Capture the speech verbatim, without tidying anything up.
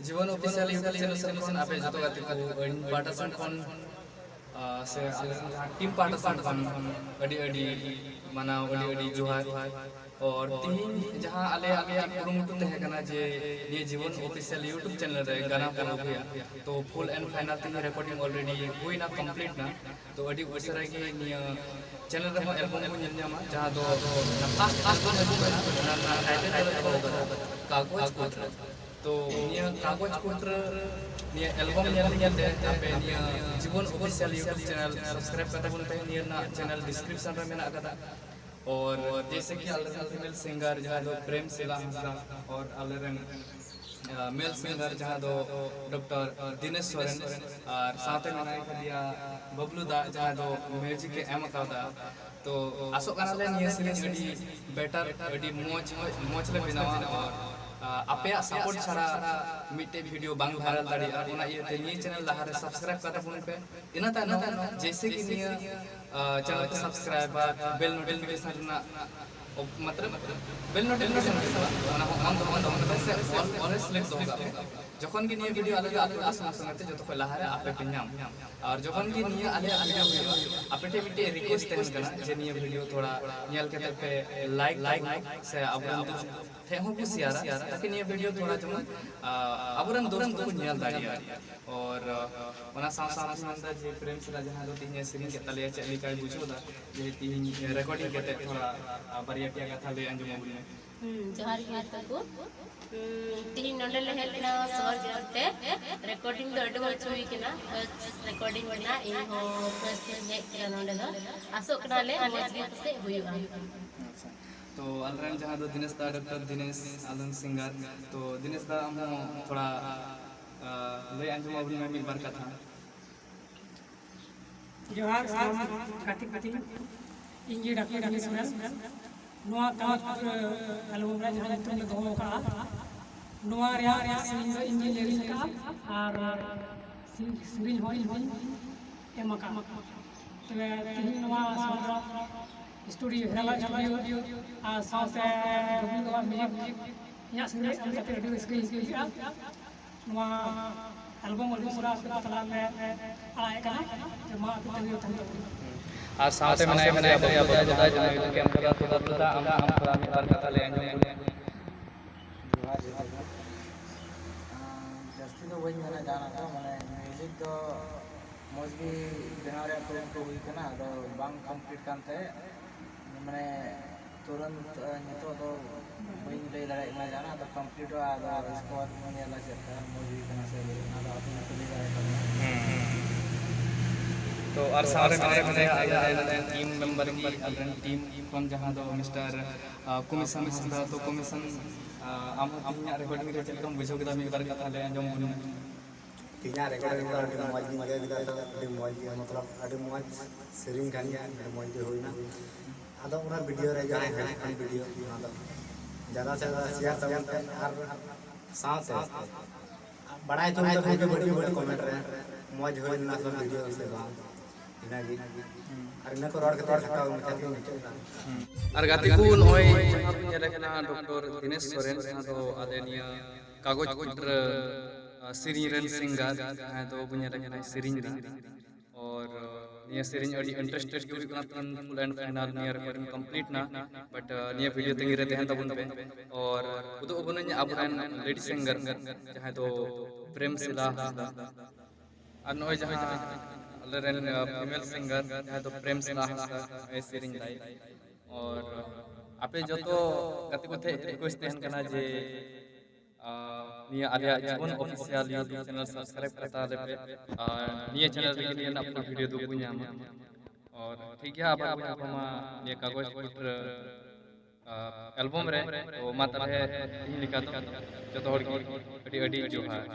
ᱡᱤᱵᱚᱱ official YouTube channel ᱥᱮᱫ ᱠᱷᱚᱱ ᱟᱯᱮ ᱡᱚᱛᱚ ᱜᱟᱛᱮ ᱠᱚ ᱤᱧ ᱯᱟᱦᱴᱟ ᱥᱮᱱ ᱠᱷᱚᱱ, ᱟᱨ ᱥᱮ ᱟᱞᱮ ᱨᱮᱱ ᱡᱟᱦᱟᱸ ᱴᱤᱢ ᱯᱟᱦᱴᱟ ᱥᱮᱱ ᱠᱷᱚᱱ ᱟᱹᱰᱤ ᱟᱹᱰᱤ ᱢᱟᱱᱟᱣ, ᱟᱹᱰᱤ ᱟᱹᱰᱤ ᱡᱚᱦᱟᱨ᱾ ᱟᱨ ᱛᱤᱦᱤᱧ ᱡᱟᱦᱟᱸ ᱟᱞᱮᱭᱟᱜ ᱢᱤᱫᱴᱤᱡ ᱠᱩᱨᱩᱢᱩᱴᱩ ᱛᱟᱦᱮᱸ ᱠᱟᱱᱟ ᱡᱮ ᱱᱤᱭᱟᱹ ᱡᱤᱵᱚᱱ ᱚᱯᱷᱤᱥᱤᱭᱟᱞ YouTube ᱪᱮᱱᱮᱞ ᱨᱮ ᱜᱟᱱᱟ ᱯᱚᱨᱚᱵᱽ ᱦᱩᱭᱩᱜᱼᱟ, ᱛᱚ ᱯᱷᱩᱞ ᱮᱱᱰ ᱯᱷᱟᱭᱱᱟᱞ ᱛᱤᱦᱤᱧ ᱨᱮᱠᱚᱨᱰᱤᱝ ᱚᱞᱨᱮᱰᱤ ᱦᱩᱭᱱᱟ, ᱠᱚᱢᱯᱞᱤᱴ ᱱᱟ᱾ ᱛᱚ ᱟᱹᱰᱤ ᱩᱥᱟᱹᱨᱟ ᱜᱮ ᱱᱤᱭᱟᱹ ᱪᱮᱱᱮᱞ ᱨᱮᱦᱚᱸ ᱮᱞᱵᱟᱢ ᱵᱚᱱ ᱧᱮᱞ ᱧᱟᱢᱟ, ᱡᱟᱦᱟᱸ ᱫᱚ first album ᱠᱟᱱᱟ, ᱚᱱᱟ ᱨᱮᱱᱟᱜ title ᱫᱚ ᱫᱚᱦᱚ ᱠᱟᱫᱟ ᱠᱟᱜᱚᱡᱽ ᱠᱳᱴᱨᱟ᱾ ᱛᱚ ᱱᱤᱭᱟᱹ ᱠᱟᱜᱚᱡᱽ ᱠᱳᱴᱨᱟ ᱱᱤᱭᱟᱹ ᱮᱞᱵᱟᱢ ᱧᱮᱞ ᱞᱟᱹᱜᱤᱫ ᱛᱮ ᱟᱯᱮ ᱱᱤᱭᱟᱹ ᱡᱤᱵᱚᱱ ᱚᱯᱷᱤᱥᱤᱭᱟᱞ YouTube ᱪᱮᱱᱮᱞ ᱥᱟᱵᱥᱠᱨᱟᱭᱤᱵ ᱠᱟᱛᱟ ᱵᱚᱱ ᱯᱮ᱾ ᱱᱤᱭᱟᱹ ᱨᱮᱱᱟᱜ ᱪᱮᱱᱮᱞ ᱰᱤᱥᱠᱨᱤᱯᱥᱚᱱ ᱨᱮ ᱢᱮᱱᱟᱜ ᱟᱠᱟᱫᱟ᱾ ᱟᱨ ᱡᱮᱭᱥᱮ ᱠᱤ ᱟᱞᱮ ᱨᱮᱱ ᱯᱷᱤᱢᱮᱞ ᱥᱤᱝᱜᱟᱨ ᱡᱟᱦᱟᱸ ᱫᱚ ᱯᱨᱮᱢ ᱥᱤᱞᱟ ᱦᱟᱸᱥᱫᱟ ᱟᱨ ᱟᱞᱮ ᱨᱮᱱ ᱢᱮᱞ ᱥᱤᱝᱜᱟᱨ ᱡᱟᱦᱟᱸ ᱫᱚ ᱰᱚᱠᱴᱚᱨ ᱫᱤᱱᱮᱥ ᱥᱚᱨᱮᱱ, ᱟᱨ ᱥᱟᱶᱛᱮ ᱢᱮᱱᱟᱭ ᱠᱟᱫᱮᱭᱟ ᱵᱟᱵᱞᱩ ᱫᱟ, ᱡᱟᱦᱟᱸᱭ ᱫᱚ ᱢᱤᱣᱡᱤᱠ ᱮ ᱮᱢ ᱟᱠᱟᱫᱟ᱾ ᱛᱚ ᱟᱥᱚᱜ ᱠᱟᱱᱟᱞᱮ ᱱᱤᱭᱟᱹ ᱥᱮᱨᱮᱧ ᱟᱹᱰᱤ ᱵᱮᱴᱟᱨ, ᱟᱹᱰᱤ ᱢᱚᱡᱽ, ᱢᱚᱡᱽ ᱞᱮ ᱵᱮᱱᱟᱣᱟ᱾ ᱟᱨ, ᱟ, ᱟᱯᱮᱭᱟᱜ ᱥᱟᱯᱳᱨᱴ ᱪᱷᱟᱲᱟ ᱢᱤᱫᱴᱮᱡ ᱵᱷᱤᱰᱤᱭᱳ ᱵᱟᱝ ᱵᱷᱟᱭᱨᱟᱞ ᱫᱟᱲᱮᱭᱟᱜᱼᱟ, ᱚᱱᱟ ᱤᱭᱟᱹᱛᱮ ᱱᱤᱭᱟᱹ ᱪᱮᱱᱮᱞ ᱞᱟᱦᱟᱨᱮ ᱥᱟᱵᱥᱠᱨᱟᱭᱤᱵ ᱠᱟᱛᱟ ᱵᱚᱱ ᱯᱮ᱾ ᱤᱱᱟᱹ ᱛᱟᱭᱱᱚᱢ ᱡᱮᱭᱥᱮ ᱠᱤ ᱱᱤᱭᱟᱹ, ᱟ, ᱪᱮᱱᱮᱞ ᱯᱮ ᱥᱟᱵᱥᱠᱨᱟᱭᱤᱵᱟ, ᱵᱮᱞ ᱱᱳᱴᱤᱯᱷᱤᱠᱮᱥᱚᱱ ᱨᱮᱱᱟᱜ ᱚᱯ-, ᱢᱚᱛᱞᱚᱵ, ᱵᱮᱞ ᱱᱳᱴᱤᱯᱷᱤᱠᱮᱥᱚᱱ ᱨᱮ ᱥᱟᱞᱟᱜ ᱚᱱᱟ ᱦᱚᱸ ᱚᱱ ᱫᱚ ᱚᱱ ᱫᱚ ᱚᱱ ᱫᱚ ᱥᱮ ᱚᱞ, ᱚᱞ ᱨᱮ ᱥᱤᱞᱮᱠᱴ ᱫᱚᱦᱚ ᱠᱟᱜ ᱯᱮ᱾ ᱡᱚᱠᱷᱚᱱ ᱜᱮ ᱱᱤᱭᱟᱹ ᱵᱷᱤᱰᱤᱭᱳ ᱟᱞᱮ ᱞᱮ ᱟᱯᱞᱳᱰᱟ, ᱥᱚᱸᱜᱮ ᱥᱚᱸᱜᱮ ᱛᱮ ᱡᱚᱛᱚ ᱠᱷᱚᱱ ᱞᱟᱦᱟ ᱨᱮ ᱟᱯᱮ ᱯᱮ ᱧᱟᱢ᱾ ᱟᱨ ᱡᱚᱠᱷᱚᱱ ᱜᱮ ᱱᱤᱭᱟᱹ ᱟᱞᱮᱭᱟᱜ ᱵᱷᱤᱰᱤᱭᱳ ᱦᱩᱭᱩᱜᱼᱟ, ᱟᱯᱮ ᱴᱷᱮᱱ ᱢᱤᱫᱴᱮᱡ ᱨᱤᱠᱩᱭᱮᱥᱴ ᱛᱟᱦᱮᱱ ᱠᱟᱱᱟ ᱡᱮ ᱱᱤᱭᱟᱹ ᱵᱷᱤᱰᱤᱭᱳ ᱛᱷᱚᱲᱟ ᱧᱮᱞ ᱠᱟᱛᱮ ᱯᱮ ᱞᱟᱭᱤᱠ ᱛᱟᱵᱚᱱᱟ ᱥᱮ ᱟᱵᱚᱨᱮᱱ ᱫᱚ ᱴᱷᱮᱱ ᱦᱚᱸ ᱠᱚ ᱥᱮᱭᱟᱨᱟ, ᱛᱟᱠᱤ ᱱᱤᱭᱟᱹ ᱵᱷᱤᱰᱤᱭᱳ ᱛᱷᱚᱲᱟ ᱡᱮᱢᱚᱱ, ᱟ, ᱟᱵᱚᱨᱮᱱ ᱫᱳᱥᱛ ᱠᱚ ᱧᱮᱞ ᱫᱟᱲᱮᱭᱟᱜᱼᱟ᱾ ᱟᱨ, ᱟ, ᱚᱱᱟ ᱥᱟᱶ ᱥᱟᱶ ᱛᱮ ᱢᱮᱱᱫᱟ ᱡᱮ ᱯᱨᱮᱢ ᱥᱤᱞᱟ ᱡᱟᱦᱟᱸ ᱫᱚ ᱛᱤᱦᱤᱧ ᱮ ᱥᱮᱨᱮᱧ ᱠᱮᱫ ᱛᱟᱞᱮᱭᱟ, ᱪᱮᱫ ᱞᱮᱠᱟᱭ ᱵᱩᱡᱷᱟᱹᱣ ᱫᱟ ᱡᱮ ᱛᱤᱦᱤᱧ ᱨᱮᱠᱚᱨᱰᱤᱝ ᱠᱟᱛᱮ ᱛᱷᱚᱲᱟ, ᱟ, ᱵᱟᱨᱭᱟ ᱯᱮᱭᱟ ᱠᱟᱛᱷᱟ ᱞᱟᱹᱭ ᱟᱸᱡᱚᱢ ᱟᱵᱚᱱ ᱢᱮ᱾ ᱦᱩᱸ, ᱡᱚᱦᱟᱨ ᱜᱮ ᱛᱟᱠᱚ᱾ ᱦᱩᱸ, ᱛᱤᱦᱤᱧ ᱱᱚᱰᱮ ᱞᱮ ᱦᱮᱡ ᱞᱮᱱᱟ ᱥᱚᱦᱚᱨ ᱡᱚᱦᱟᱨ ᱛᱮ᱾ ᱨᱮᱠᱚᱨᱰᱤᱝ ᱫᱚ ᱟᱹᱰᱤ ᱢᱚᱡᱽ ᱦᱩᱭ ᱠᱟᱱᱟ᱾ ᱯᱷᱟᱨᱥᱴ ᱨᱮᱠᱚᱨᱰᱤᱝ ᱠᱟᱱᱟ, ᱤᱧ ᱦᱚᱸ ᱯᱷᱟᱨᱥᱴ ᱤᱧ ᱦᱮᱡ ᱠᱟᱱᱟ ᱱᱚᱰᱮ ᱫᱚ᱾ ᱟᱥᱚᱜ ᱠᱟᱱᱟᱞᱮ ᱢᱚᱡᱽ ᱜᱮ ᱯᱟᱥᱮᱡ ᱦᱩᱭᱩᱜᱼᱟ᱾ ᱟᱪᱪᱷᱟ, ᱛᱚ ᱟᱞᱮᱨᱮᱱ ᱡᱟᱦᱟᱸ ᱫᱚ ᱫᱤᱱᱮᱥ ᱫᱟ, ᱰᱚᱠᱴᱚᱨ ᱫᱤᱱᱮᱥ, ᱟᱞᱚᱱ ᱥᱤᱝᱜᱟᱨ, ᱛᱚ ᱫᱤᱱᱮᱥ ᱫᱟ ᱟᱢ ᱦᱚᱸ ᱛᱷᱚᱲᱟ, ᱟ, ᱞᱟᱹᱭ ᱟᱸᱡᱚᱢ ᱟᱵᱚᱱ ᱢᱮ ᱢᱤᱫ ᱵᱟᱨ ᱠᱟᱛᱷᱟ᱾ ᱡᱚᱦᱟᱨ ᱥᱟᱱᱟᱢ ᱜᱟᱛᱮ ᱠᱚ ᱴᱷᱮᱱ᱾ ᱤᱧ ᱜᱮ ᱰᱟᱠᱛᱟᱨ ᱫᱤᱱᱮᱥ ᱥᱚᱨᱮᱱ᱾ ᱱᱚᱣᱟ ᱠᱟᱜᱚᱡᱽ ᱯᱚᱛᱨᱚ ᱮᱞᱵᱚᱢ ᱨᱮ ᱡᱟᱦᱟᱸ ᱧᱩᱛᱩᱢ ᱞᱮ ᱫᱚᱦᱚ ᱟᱠᱟᱫᱼᱟ, ᱱᱚᱣᱟ ᱨᱮᱭᱟᱜ ᱥᱮᱨᱮᱧ ᱫᱚ ᱤᱧ ᱜᱮ ᱞᱤᱨᱤᱠ ᱟᱠᱟᱫᱼᱟ ᱟᱨ ᱥᱮ-, ᱥᱮᱨᱮᱧ ᱦᱚᱸ ᱤᱧ ᱜᱮᱧ ᱮᱢ ᱟᱠᱟᱫᱼᱟ᱾ ᱛᱚᱵᱮ ᱛᱮᱦᱮᱧ ᱱᱚᱣᱟ ᱥᱚᱦᱚᱨ ᱥᱴᱩᱰᱤᱭᱳ, ᱦᱮᱨᱟᱞᱟ ᱥᱴᱩᱰᱤᱭᱳ ᱟᱨ ᱥᱟᱶᱛᱮ ᱜᱳᱵᱤᱱᱫᱚ ᱵᱟᱵᱟ ᱢᱤᱭᱩᱡᱤᱠ ᱤᱧᱟᱹᱜ ᱥᱮᱨᱮᱧ ᱨᱮ ᱮᱢ ᱠᱟᱛᱮ ᱟᱹᱰᱤ ᱨᱟᱹᱥᱠᱟᱹᱧ ᱟᱹᱭᱠᱟᱹᱣ ᱠᱮᱫᱼᱟ᱾ ᱱᱚᱣᱟ ᱮᱞᱵᱟᱢ ᱟᱹᱰᱤ ᱩᱥᱟᱹᱨᱟ ᱟᱥᱛᱮ ᱛᱟᱞᱟ ᱨᱮ ᱟᱲᱟᱜ ᱮ ᱠᱟᱱᱟ᱾ ᱛᱚ ᱢᱟ ᱟᱯᱮ ᱛᱟᱺᱜᱤ ᱛᱟᱺᱜᱤ ᱛᱟᱵᱚᱱ ᱯᱮ᱾ ᱟᱨ ᱥᱟᱶᱛᱮ ᱢᱮᱱᱟᱭᱟ ᱵᱟᱵᱞᱩ ᱫᱟ, ᱡᱟᱦᱟᱸᱭ ᱫᱚ ᱧᱩᱛᱩᱢ ᱮᱢ ᱠᱟᱫᱟ᱾ ᱛᱚ ᱵᱟᱵᱞᱩ ᱫᱟ, ᱟᱢ ᱟᱢ ᱛᱷᱚᱲᱟ ᱢᱤᱫ ᱵᱟᱨ ᱠᱟᱛᱷᱟ ᱞᱟᱹᱭ ᱟᱸᱡᱚᱢ ᱵᱚᱱ ᱢᱮ᱾ ᱡᱚᱦᱟᱨ ᱡᱚᱦᱟᱨ᱾ ᱟᱸ, ᱡᱟᱹᱥᱛᱤ ᱫᱚ ᱵᱟᱹᱧ ᱢᱮᱱᱟ ᱡᱟᱦᱟᱱᱟᱜ ᱫᱚ, ᱢᱟᱱᱮ ᱢᱤᱣᱡᱤᱠ ᱫᱚ ᱢᱚᱡᱽ ᱜᱮ ᱵᱮᱱᱟᱣ ᱨᱮᱭᱟᱜ ᱠᱩᱨᱩᱢᱩᱴᱩ ᱦᱩᱭ ᱠᱟᱱᱟ, ᱟᱫᱚ ᱵᱟᱝ ᱠᱚᱢᱯᱞᱤᱴ ᱠᱟᱱᱛᱮ ᱢᱟᱱᱮ ᱛᱩᱨᱟᱹᱱᱛ, ᱟᱸ, ᱱᱤᱛᱚᱜ ᱫᱚ ᱵᱟᱹᱧ ᱞᱟᱹᱭ ᱫᱟᱲᱮᱭᱟᱜ ᱠᱟᱱᱟ ᱡᱟᱦᱟᱱᱟᱜ ᱫᱚ᱾ ᱠᱚᱢᱯᱞᱤᱴᱚᱜᱼᱟ, ᱟᱫᱚ ᱤᱥᱠᱮ ᱵᱟᱫ ᱵᱚᱱ ᱧᱮᱞᱟ ᱪᱮᱫ ᱞᱮᱠᱟ ᱢᱚᱡᱽ ᱦᱩᱭ ᱠᱟᱱᱟ ᱥᱮ ᱵᱟᱹᱲᱤᱡ, ᱚᱱᱟ ᱫᱚ ᱟᱹᱵᱤᱱ ᱜᱮᱯᱮ ᱞᱟᱹᱭ ᱫᱟᱲᱮᱭᱟᱜ ᱛᱟᱵᱚᱱᱟ᱾ ᱦᱩᱸ᱾ ᱛᱚ ᱟᱨ ᱥᱟᱶᱨᱮ ᱢᱮᱱᱟᱭᱟ ᱟᱞᱮ ᱨᱮᱱ ᱴᱤᱢ ᱢᱮᱢᱵᱟᱨ ᱜᱮ, ᱟᱞᱮ ᱨᱮᱱ ᱴᱤᱢ ᱠᱷᱚᱱ ᱡᱟᱦᱟᱸ ᱫᱚ ᱢᱤᱥᱴᱟᱨ, ᱟᱸ, ᱠᱚᱢᱤᱥᱚᱱ ᱦᱟᱸᱥᱫᱟ᱾ ᱛᱚ ᱠᱚᱢᱤᱥᱚᱱ, ᱟᱸ, ᱟᱢ ᱦᱚᱸ ᱛᱮᱦᱮᱧᱟᱜ ᱨᱮᱠᱚᱨᱰᱤᱝ ᱨᱮ ᱪᱮᱫ ᱞᱮᱠᱟᱢ ᱵᱩᱡᱷᱟᱹᱣ ᱠᱮᱫᱟ? ᱢᱤᱫ ᱵᱟᱨ ᱠᱟᱛᱷᱟ ᱞᱟᱹᱭ ᱟᱸᱡᱚᱢ ᱵᱚᱱ ᱢᱮ᱾ ᱛᱮᱦᱮᱧᱟᱜ ᱨᱮᱠᱚᱨᱰᱤᱝ ᱫᱚ ᱟᱹᱰᱤ ᱢᱚᱡᱽ ᱜᱤᱧ ᱟᱹᱭᱠᱟᱹᱣ ᱠᱮᱫᱟ᱾ ᱛᱚ ᱟᱹᱰᱤ ᱢᱚᱡᱽ ᱜᱮ, ᱢᱚᱛᱞᱚᱵ ᱟᱹᱰᱤ ᱢᱚᱡᱽ ᱥᱮᱨᱮᱧ ᱠᱟᱱ ᱜᱮᱭᱟ, ᱟᱹᱰᱤ ᱢᱚᱡᱽ ᱜᱮ ᱦᱩᱭᱱᱟ᱾ ᱟᱫᱚ ᱚᱱᱟ ᱵᱷᱤᱰᱤᱭᱳ ᱨᱮ ᱡᱟᱦᱟᱸᱭ ᱦᱤᱡᱩᱜ ᱠᱟᱱ ᱵᱷᱤᱰᱤᱭᱳ, ᱚᱱᱟ ᱫᱚ ᱡᱟᱫᱟ ᱥᱮ ᱡᱟᱫᱟ ᱥᱮᱭᱟᱨ ᱛᱟᱵᱚᱱ ᱯᱮ᱾ ᱟᱨ ᱥᱟᱶᱛᱮ ᱵᱟᱲᱟᱭ ᱦᱚᱪᱚ ᱠᱟᱛᱮ ᱵᱷᱟᱜᱮ ᱵᱟᱹᱲᱤᱡ ᱵᱟᱹᱲᱤᱡ ᱠᱚᱢᱮᱱᱴ ᱨᱮ ᱢᱚᱡᱽ ᱦᱩᱭ ᱞᱮᱱᱟ ᱥᱮ ᱵᱟᱝ ᱵᱷᱤᱰᱤᱭᱳ ᱥᱮ ᱵᱟᱝ, ᱤᱱᱟᱹᱜᱮ᱾ ᱟᱨ ᱤᱱᱟᱹ ᱠᱚ ᱨᱚᱲ ᱠᱟᱛᱮ ᱠᱷᱟᱴᱟᱣ ᱢᱩᱪᱟᱹᱫ ᱫᱚ ᱢᱩᱪᱟᱹᱫ ᱮᱱᱟ᱾ ᱟᱨ ᱜᱟᱛᱮ ᱠᱚ, ᱱᱚᱜᱼᱚᱭ ᱡᱟᱦᱟᱸ ᱵᱚᱱ ᱧᱮᱞᱮ ᱠᱟᱱᱟ ᱰᱚᱠᱴᱚᱨ ᱫᱤᱱᱮᱥ ᱥᱚᱨᱮᱱ, ᱡᱟᱦᱟᱸ ᱫᱚ ᱟᱞᱮ ᱱᱤᱭᱟᱹ ᱠᱟᱜᱚᱡᱽ ᱯᱚᱛᱨᱚ, ᱟ, ᱥᱮᱨᱮᱧ ᱨᱮᱱ ᱥᱤᱝᱜᱟᱨ, ᱡᱟᱦᱟᱸᱭ ᱫᱚ ᱵᱚᱱ ᱧᱮᱞᱮ ᱠᱟᱱᱟ ᱥᱮᱨᱮᱧ ᱨᱮᱱ᱾ ᱟᱨ ᱱᱤᱭᱟᱹ ᱥᱮᱨᱮᱧ ᱟᱹᱰᱤ ᱤᱱᱴᱟᱨᱮᱥᱴᱮᱰ ᱜᱮ ᱦᱩᱭᱩᱜ ᱠᱟᱱᱟ᱾ ᱛᱤᱦᱤᱧ ᱯᱷᱩᱞ ᱮᱱᱰ ᱯᱷᱟᱭᱱᱟᱞ ᱱᱤᱭᱟᱹ ᱨᱮᱠᱚᱨᱰᱤᱝ ᱠᱚᱢᱯᱞᱤᱴ ᱱᱟ, ᱵᱟᱴ, ᱟ, ᱱᱤᱭᱟᱹ ᱵᱷᱤᱰᱤᱭᱳ ᱛᱟᱺᱜᱤ ᱨᱮ ᱛᱟᱦᱮᱱ ᱛᱟᱵᱚᱱ ᱯᱮ᱾ ᱟᱨ ᱩᱫᱩᱜ ᱟᱵᱚᱱᱟᱹᱧ ᱟᱵᱚᱨᱮᱱ ᱞᱮᱰᱤ ᱥᱤᱝᱜᱟᱨ, ᱡᱟᱦᱟᱸᱭ ᱫᱚ ᱯᱨᱮᱢ ᱥᱤᱞᱟ ᱦᱟᱸᱥᱫᱟ᱾ ᱟᱨ ᱱᱚᱜᱼᱚᱭ ᱡᱟᱦᱟᱸ ᱟᱞᱮᱨᱮᱱ, ᱟ, ᱯᱷᱤᱢᱮᱞ ᱥᱤᱝᱜᱟᱨ, ᱡᱟᱦᱟᱸᱭ ᱫᱚ ᱯᱨᱮᱢ ᱥᱤᱞᱟ ᱦᱟᱸᱥᱫᱟ, ᱱᱚᱜᱼᱚᱭ ᱥᱮᱨᱮᱧ ᱫᱟᱭ᱾ ᱟᱨ ᱟᱯᱮ ᱡᱚᱛᱚ ᱜᱟᱛᱮ ᱠᱚ ᱴᱷᱮᱱ ᱨᱤᱠᱩᱭᱮᱥᱴ ᱛᱟᱦᱮᱱ ᱠᱟᱱᱟ ᱡᱮ, ᱟ, ᱱᱤᱭᱟᱹ ᱟᱞᱮᱭᱟᱜ ᱡᱤᱵᱚᱱ ᱚᱯᱷᱤᱥᱤᱭᱟᱞ YouTube ᱪᱮᱱᱮᱞ ᱥᱟᱵᱥᱠᱨᱟᱭᱤᱵ ᱠᱟᱛᱟ ᱞᱮᱯᱮ᱾ ᱟᱨ ᱱᱤᱭᱟᱹ ᱪᱮᱱᱮᱞ ᱨᱮᱜᱮ ᱱᱤᱭᱟᱹ ᱨᱮᱱᱟᱜ ᱯᱷᱩᱞ ᱵᱷᱤᱰᱤᱭᱳ ᱫᱚᱠᱚ ᱧᱟᱢᱟ᱾ ᱟᱨ ᱴᱷᱤᱠ ᱜᱮᱭᱟ, ᱟᱵᱟᱨ ᱵᱚᱱ ᱧᱟᱯᱟᱢᱟ ᱱᱤᱭᱟᱹ ᱠᱟᱜᱚᱡᱽ ᱯᱚᱛᱨᱚ, ᱟ, ᱮᱞᱵᱚᱢ ᱨᱮ᱾ ᱛᱚ ᱢᱟ ᱛᱟᱦᱞᱮ ᱛᱤᱦᱤᱧ ᱞᱮᱠᱟ ᱫᱚ ᱡᱚᱛᱚ ᱦᱚᱲ ᱜᱮ ᱟᱹᱰᱤ ᱟᱹᱰᱤ ᱡᱚᱦᱟᱨ᱾